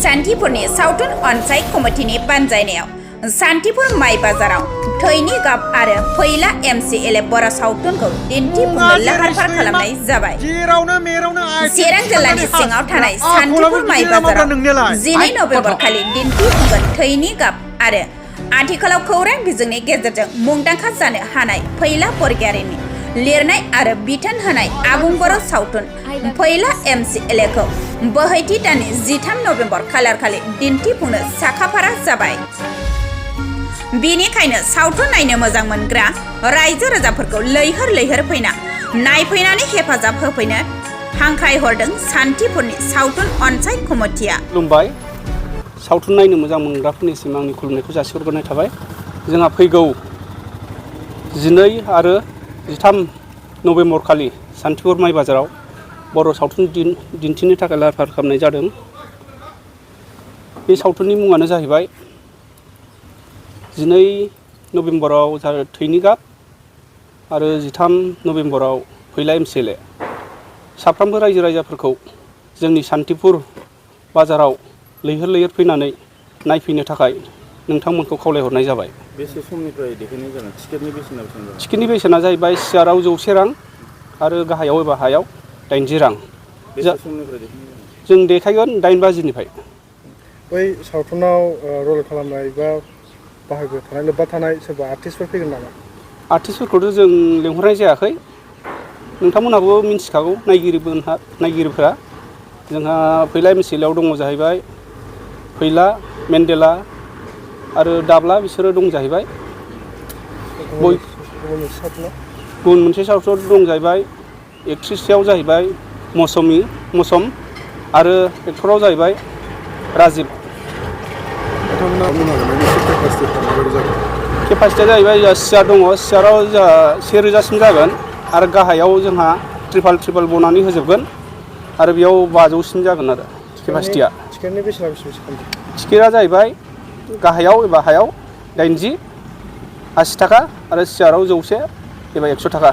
सान्थिपुरनि सावथुन अनसाय कमिटिनि बानजायनायाव सान्थिपुर माइ बाजाराव थैनि गाब आरो फैला MCLA बर' सावथुनखौ दिन्थिफुंनो लाहार फाहार खालामनाय जाबाय। चिरां जिल्लानि सिङाव थानाय सान्थिपुर माइ बाजाराव 12 नभेम्बर खालि दिन्थिफुंगोन थैनि गाब आरो आथिखालाव खौरां बिजोंनि गेजेरजों मुंदांखा जानो हानाय फैला बरगयारिनि लिरनाय आरो बिथोन होनाय आबुं बर' सावथुन फैला MCLA खौ बोहैथि दाननि 13 नभेम्बर खालारखालि दिन्थिफुंनो साखाफारा जाबाय। बेनिखायनो सावथुन नायनो मोजां मोनग्रा रायजो राजाफोरखौ लैहोर लैहोर फैना नायफैनानै हेफाजाब होफैनो हांख्रायहरदों सान्थिपुरनि सावथुन अनसाय कमिटिया। खुलुमबाय। सावथुन नायनो मोजां मोनग्राफोरनिसिम आंनि खुलुमनायखौ जासिहरग्रोनाय थाबाय। जोंहा फैगौ 12 आरो 13 नभेम्बर खालि सान्थिपुर माइ बाजाराव बर' सावथुन दिन्थिनो थाखाय लाहार फाहार खालामनाय जादों। बे सावथुननि मुङानो जाहैबाय 12 नभेम्बराव थैनि गाब आरो 13 नभेम्बराव फैला MCLA। साफ्रोमबो रायजो राजाफोरखौ जोंनि सान्थिपुर बाजाराव लैहोर लैहोर फैनानै नायफैनो थाखाय नोंथांमोनखौ खावलायहरनाय जाबाय। बेसे समनिफ्राय देखायनाय जागोन? टिकेटनि बेसेना बेसेबां जागोन? टिकेटनि बेसेना जाहैबाय सियाराव 100 रां आरो गाहायाव एबा हायाव 80 रां। बेसे समनिफ्राय देखायनाय जागोन? जों देखायगोन 8 बाजिनिफ्राय। बै सावथुनाव रल खालामनाय बा बाहागो थानाय लोब्बा थानाय सोरबा आर्टिस्टफोर फैगोन नामा? आर्टिस्टफोरखौथ' जों लेंहरनाय जायाखै। नोंथांमोनहाबो मिन्थिखागौ नायगिरिफोरा। जोंहा फैला MCLA आव दङ जाहैबाय फैला, मेन्डेला आरो दाब्ला बिसोरो दं जाहैबाय। गुबुन मोनसे सावथुनाव दं जाहैबाय एक्ट्रिसआव जाहैबाय मौसम आरो एक्टराव जाहैबाय राजिब। केपासिटिया जाहैबाय सियार दङ, सियाराव जोंहा 1000सिम जागोन आरो गाहायाव जोंहा ट्रिपाल बनानै होजोबगोन आरो बेयाव 500सिम जागोन आरो केपासिटिया। टिकेटनि बेसेना बेसेबां? टिकेटआ जाहैबाय गाहायाव एबा हायाव 80 थाखा आरो सियाराव 100 एबा 100 थाखा।